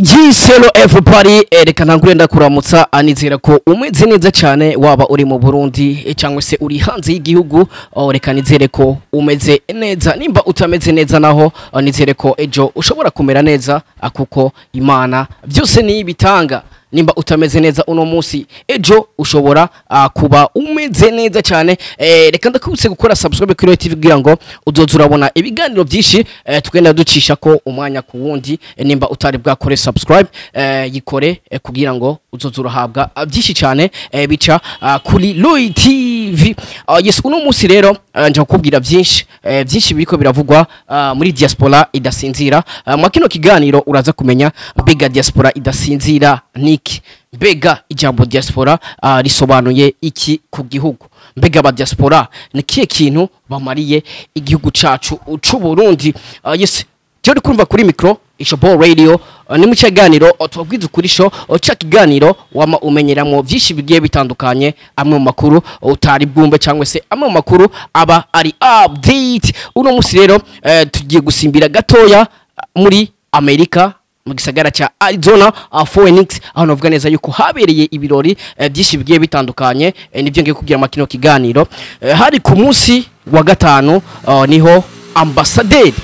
Yes, hello everybody. Reka ntangure ndakuramutsa, anizera ko umeze neza cyane, waba uri mu Burundi cyangwa se uri hanze y'igihugu. Oh, reka nizere ko umeze neza. Nimba utameze neza naho, oh, nizere ko ejo ushobora kumera neza, kuko Imana byose ni ibitanga. Nimba utameze neza uno munsi, ejo ushobora kuba umeze neza cyane. Reka ndakubutse gukora subscribe kuri TV kugira ngo uzoze urabona ibiganiro byinshi tugenda ducisha ko umwanya ku wundi. Nimba utari bwakore subscribe, yikore kugira ngo uzoze urahabwa byinshi cyane bica kuri Roy TV. Yes, uno munsi rero nja kukubwira byinshi, byinshi biriko biravugwa muri diaspora idasinzira. Mwa kino kiganiro uraza kumenya mbega diaspora idasinzira niki, mbega ijambo diaspora risobanuye iki ku gihugu, mbega aba diaspora ni kihe kintu bamariye igihugu cacu c'u Burundi. Yes, je uri kumva kuri micro Ishobo Radio, ni mu kiganiro tubabwiza ukuri show, ca kiganiro wama umenyeramwo vyinshi bigiye bitandukanye, amwe mu makuru utari bwumve cyangwa se amwe mu makuru aba ari update. Uno musi rero tugiye gusimbira gatoya muri Amerika, mu gisagara ca Arizona, Phoenix, aho navuga neza yuko habereye ibirori byinshi bigiye bitandukanye. Nibyo ngiye kugira makino kiganiro. Hari ku munsi wa gatanu, niho ambasaderi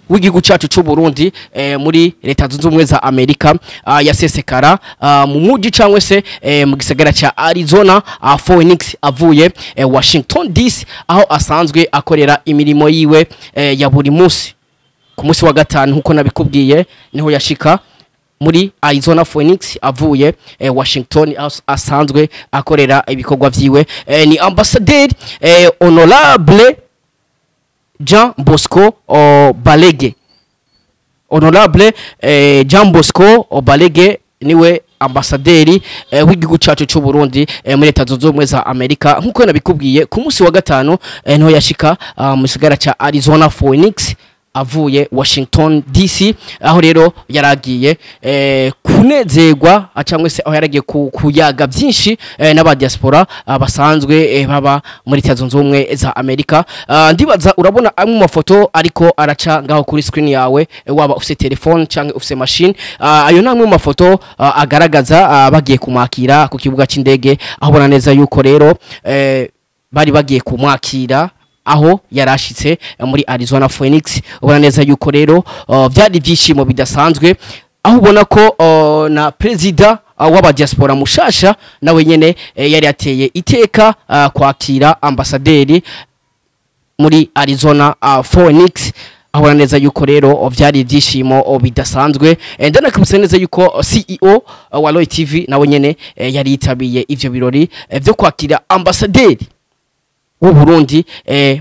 w'igihugu cyacu cy'u Burundi muri Leta Zunze Ubumwe za Amerika yasesekara mu muji cyangwa se mu gisagara cya Arizona, Phoenix, avuye Washington DC, aho asanzwe akorera imirimo yiwe ya buri munsi. Ku munsi wa gatanu, nkuko nabikubwiye, niho yashika muri Arizona Phoenix avuye Washington, aho asanzwe akorera ibikorwa vyiwe. Ni ambassadeur honorable Jean Bosco Balege. Honorable Jean Bosco Balege niwe ambasaderi w'igihugu cyacu cy'u Burundi muri Leta Zunze Ubumwe za Amerika. Nkuko nabikubwiye, ku munsi wa gatanu niho yashika mu gisagara ca Arizona Phoenix avuye Washington DC, aho rero yaragiye kunezerwa cyangwa se aho yaragiye kuyaga byinshi n'aba diaspora basanzwe baba muri Leta Zunze Ubumwe za Amerika. Ndibaza urabona amwe mu mafoto ariko araca ngaho kuri screen yawe, waba ufise telefone cyangwa ufise machine. Ayo ni amwe mu mafoto agaragaza bagiye kumwakira ku kibuga c'indege, aho ubona neza yuko rero bari bagiye kumwakira aho yarashitse muri Arizona Phoenix. Ubona neza yuko rero byari ibyishimo bidasanzwe, aho ubona ko na perezida w'aba diaspora mushasha nawe nyene yari yateye iteka kwakira ambasaderi muri Arizona Phoenix, aho ubona neza yuko rero byari ibyishimo bidasanzwe. Ndanakubutse neza yuko CEO wa Roy TV nawe nyene yari yitabiye ivyo birori vyo kwakira ambasaderi w'u Burundi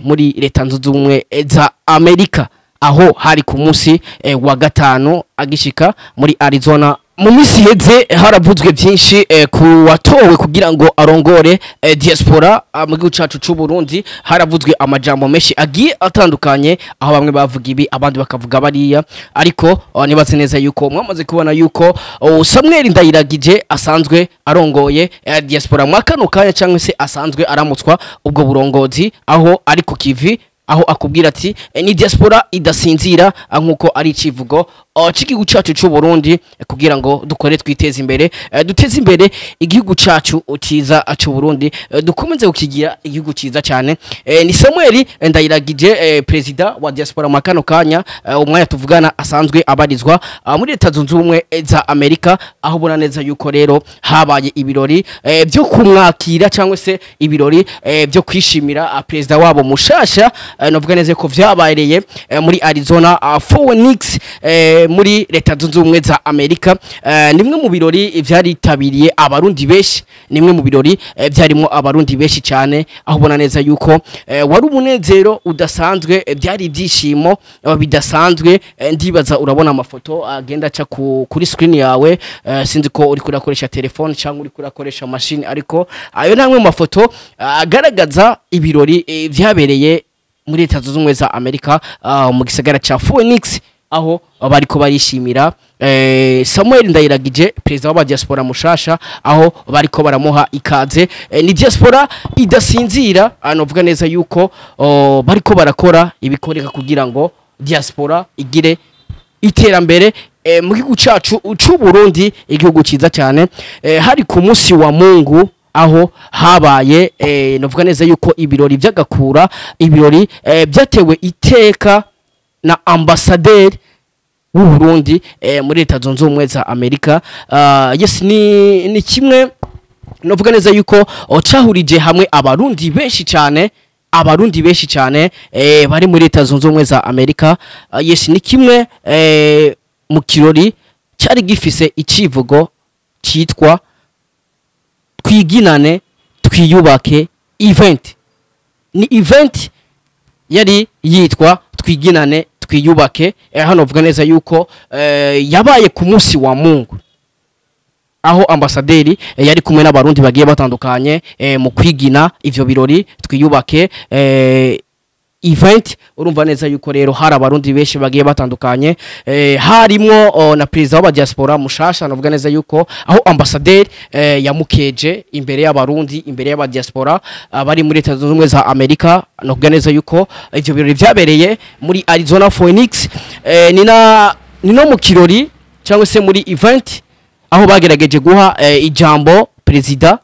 muri Leta Zunze Ubumwe za Amerika, aho hari ku munsi wa gatanu agishika muri Arizona. Mu minsi iheze haravuzwe byinshi ku watowe kugira ngo arongore diaspora mu gihugu cacu c'u Burundi. Haravuzwe amajambo menshi agiye atandukanye, aho bamwe bavuga ibi, abandi bakavuga bariya, ariko nibaze neza yuko mwamaze kubona yuko Samuel Ndayiragije asanzwe arongoye diaspora mwa kano kanya, cyangwa se asanzwe aramutswa ubwo burongozi, aho ari ku kivi, aho akubwira ati ni diaspora idasinzira, nkuko ari icivugo c'igihugu cacu c'u Burundi, kugira ngo dukore twiteze imbere, duteze imbere igihugu cacu ciza c'u Burundi, dukomeze kukigira igihugu ciza cyane. Ni Samuel Ndayiragije, president wa diaspora mu kano kanya, umwanya tuvugana asanzwe abarizwa muri Leta Zunze Ubumwe za Amerika, aho ubona neza yuko rero habaye ibirori byo kumwakira cyangwa se ibirori byo kwishimira perezida wabo mushasha. Novuga neza ko vyabereye muri Arizona, Phoenix, muri Leta Zunze Ubumwe za Amerika. Nimwe mu birori vyaritabiriye abarundi benshi, nimwe mu birori vyarimo abarundi benshi cyane, aho ubona neza yuko wari umunezero udasanzwe, byari ibyishimo bidasanzwe. Ndibaza urabona amafoto agenda aca kuri screen yawe. Sinzi ko uri kurakoresha telefone cyangwa uri kurakoresha machine, ariko ayo ni amwe mu mafoto agaragaza ibirori vyabereye muri Leta Zunze Ubumwe za Amerika, mu gisagara ca Phoenix, aho bariko barishimira Samuel Ndayiragije, perezida w'aba diaspora mushasha, aho bariko baramuha ikaze. Ni diaspora idasinzira, anovuga neza yuko bariko barakora ibikoreka kugira ngo diaspora igire iterambere. mu gihugu cacu c'u Burundi, igihugu ciza cyane. Hari ku munsi wa Mungu aho habaye novuga neza yuko ibirori vy'agakura, ibirori byatewe iteka na ambasaderi w'u Burundi muri Leta Zunze Ubumwe za Amerika. Yes, ni kimwe novuga neza yuko cahurije hamwe abarundi benshi cyane, abarundi benshi cyane bari muri Leta Zunze Ubumwe za Amerika. Yes, ni kimwe mu kirori cyari gifise icivugo citwa "Twiginane twiyubake event". Ni event yari yitwa "Twiginane twiyubake". Hano vuga neza yuko yabaye ku munsi wa Mungu, aho ambasaderi yari kumwe n'abarundi bagiye batandukanye mu kwigina ivyo birori "Twiyubake event". Urumva neza yuko rero hari abarundi benshi bagiye batandukanye, harimwo na perezida w'abadiaspora mushasha. Navuga neza yuko aho ambasaderi yamukeje imbere y'abarundi, imbere y'abadiaspora bari muri Leta Zunze Ubumwe za Amerika. Navuga neza yuko ivyo birori vyabereye muri Arizona Phoenix. Ni no mu kirori cyangwa se muri event aho bagerageje guha ijambo perezida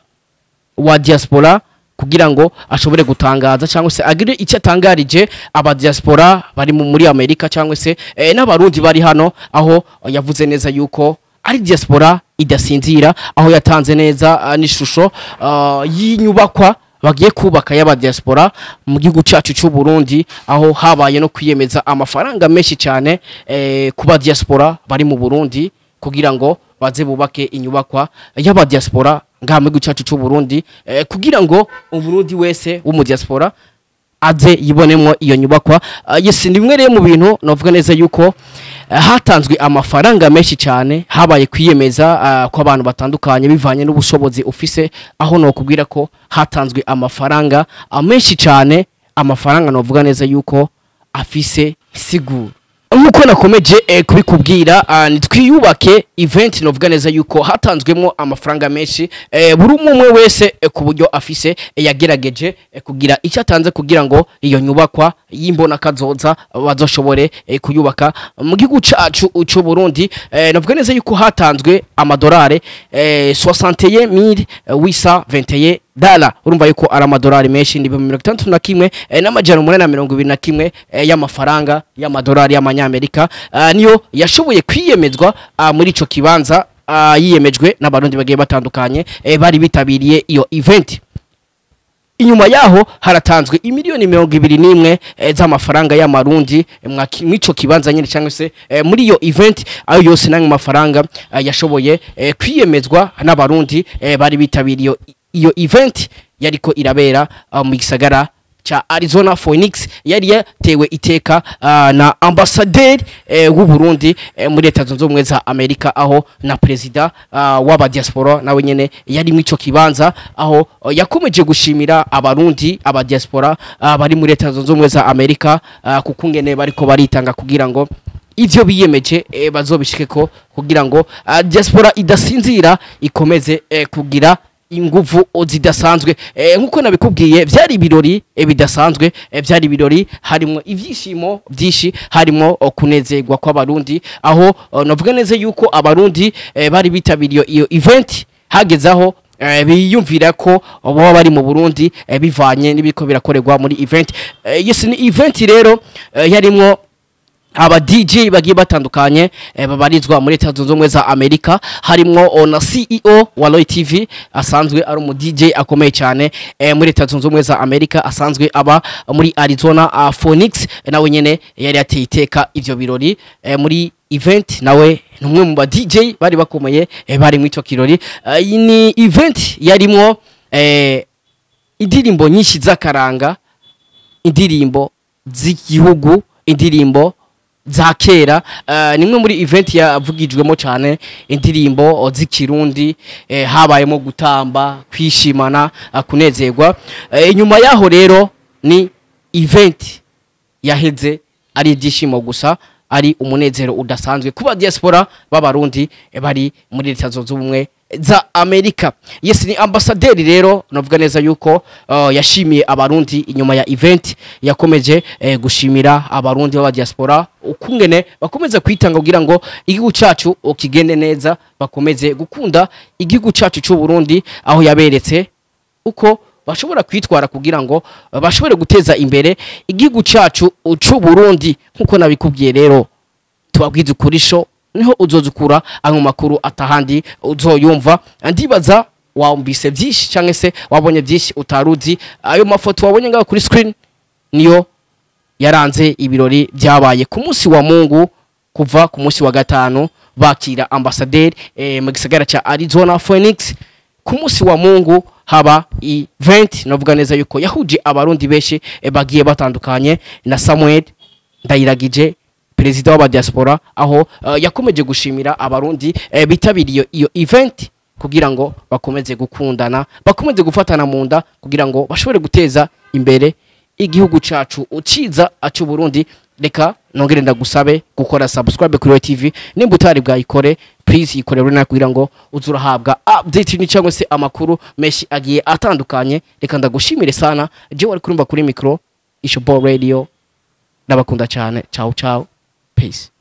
wa diaspora kugira ngo ashobore gutangaza cyangwa se agire icyo atangarije aba diaspora bari muri Amerika cyangwa se n'abarundi bari hano, aho yavuze neza yuko ari diaspora idasinzira, aho yatanze neza n'ishusho y'inyubakwa bagiye kubaka y'aba diaspora mu gihugu cyacu cy'u Burundi, aho habaye no kwiyemeza amafaranga menshi cyane kuba diaspora bari mu Burundi kugira ngo baze bubake inyubakwa y'aba diaspora ngaha mu gihugu cyacu cy'u Burundi, kugira ngo umurundi wese wo mu diaspora aze yibonemo iyo nyubakwa. Yes, ni bimwe rero mu bintu navuga neza yuko hatanzwe amafaranga menshi cyane, habaye kwiyemeza kw'abantu batandukanye bivanye n'ubushobozi ufise, aho nokubwira ko hatanzwe amafaranga menshi cyane, amafaranga novuga neza yuko afise siguro nkuko nakomeje kubikubwira. Ni "Twiyubake event", novuga neza yuko hatanzwemo amafaranga menshi, buri umwe umwe wese ku buryo afise yagerageje kugira icyo atanze kugira ngo iyo nyubakwa y'imbona kazoza bazoshobore kuyubaka mu gihugu cacu c'u Burundi. Novuga neza yuko hatanzwe amadolari 61,821 dala. Urumva yuko ari amadolari menshi, ni 61,821 y'amafaranga y'amadolari y'amanyamerika, niyo yashoboye kwiyemezwa muri ico kibanza, yiyemejwe n'abarundi bagiye batandukanye bari bitabiriye iyo event. Inyuma yaho haratanzwe imiliyoni 21 z'amafaranga y'amarundi mw'ico kibanza nyine cyangwa se muri iyo event. Ayo yose namwe mafaranga yashoboye kwiyemezwa n'abarundi bari bitabiriye iyo event yariko irabera mu gisagara cha Arizona Phoenix, yari yatewe iteka na ambasaderi w'u Burundi muri Leta Zunze Ubumwe za Amerika, aho na perezida w'aba diaspora nawe nyene yari mu ico kibanza, aho yakomeje gushimira abarundi aba diaspora bari muri Leta Zunze Ubumwe za Amerika kukungene bariko baritanga kugira ngo ivyo biyemeje bazobishikeko, kugira ngo diaspora idasinzira ikomeze kugira inguvu zidasanzwe. Nkuko nabikubwiye, vyari ibirori bidasanzwe, vyari ibirori harimo ivyishimo byinshi, harimo kunezerwa kw'abarundi, aho navuga neza yuko abarundi bari bitabiriye iyo event hageze aho biyumvira ko baba bari mu Burundi bivanye n'ibiko birakorerwa muri event. Yes, ni event rero yarimwo aba DJ bagiye batandukanye babarizwa muri Leta Zunze Ubumwe za Amerika, harimwo na CEO wa Roy TV asanzwe ari umu DJ akomeye cyane muri Leta Zunze Ubumwe za Amerika, asanzwe aba muri Arizona Phoenix. Nawe nyene yari yateye iteka ivyo birori muri event, nawe ni umwe mu ba DJ bari bakomeye bari mu ico kirori. Iyi ni event yarimwo indirimbo nyinshi z'akaranga, indirimbo z'igihugu, indirimbo za kera. Nimwe muri event yavugijwemo cyane indirimbo z'ikirundi, habayemo gutamba, kwishimana, kunezerwa. Inyuma yaho rero ni event yaheze ari ibyishimo gusa, ari umunezero udasanzwe kuba diaspora b'abarundi bari muri Leta Zunze Ubumwe za Amerika. Yes, ni ambasaderi rero navuga neza yuko yashimiye Abarundi inyuma ya event. Yakomeje gushimira Abarundi b'aba diaspora ukungene bakomeza kwitanga kugira ngo igihugu cacu kigende neza, bakomeze gukunda igihugu cacu c'u Burundi, aho yaberetse uko bashobora kwitwara kugira ngo bashobore guteza imbere igihugu cacu c'u Burundi. Nkuko nabikubwiye rero, tubabwiza ukurisho niho uzozukura ayo makuru atahandi uzoyumva. Ndibaza wumvise byinshi cyangwa se wabonye byinshi utaruzi. Ayo mafoto wabonye ngaho kuri screen niyo yaranze ibirori byabaye ku munsi wa Mungu, kuva ku munsi wa gatanu bakira ambasaderi mu gisagara ca Arizona, Phoenix. Ku munsi wa Mungu haba event navuga neza yuko yahuje Abarundi benshi bagiye batandukanye na Samuel Ndayiragije, perezida w'abadiaspora, aho yakomeje gushimira Abarundi bitabiriye iyo event kugira ngo bakomeze gukundana, bakomeze gufatana mu nda kugira ngo bashobore guteza imbere igihugu cacu uciza acu Burundi. Reka nongere ndagusabe gukora subscribe kuri TV. Nimba utari bwayikore, please ikore rero kugira ngo uzurahabwa update ni cyangwa se amakuru menshi agiye atandukanye. Reka ndagushimire sana je wari kurumva kuri micro Ishobo Radio. Ndabakunda cyane. Ciao ciao, peace.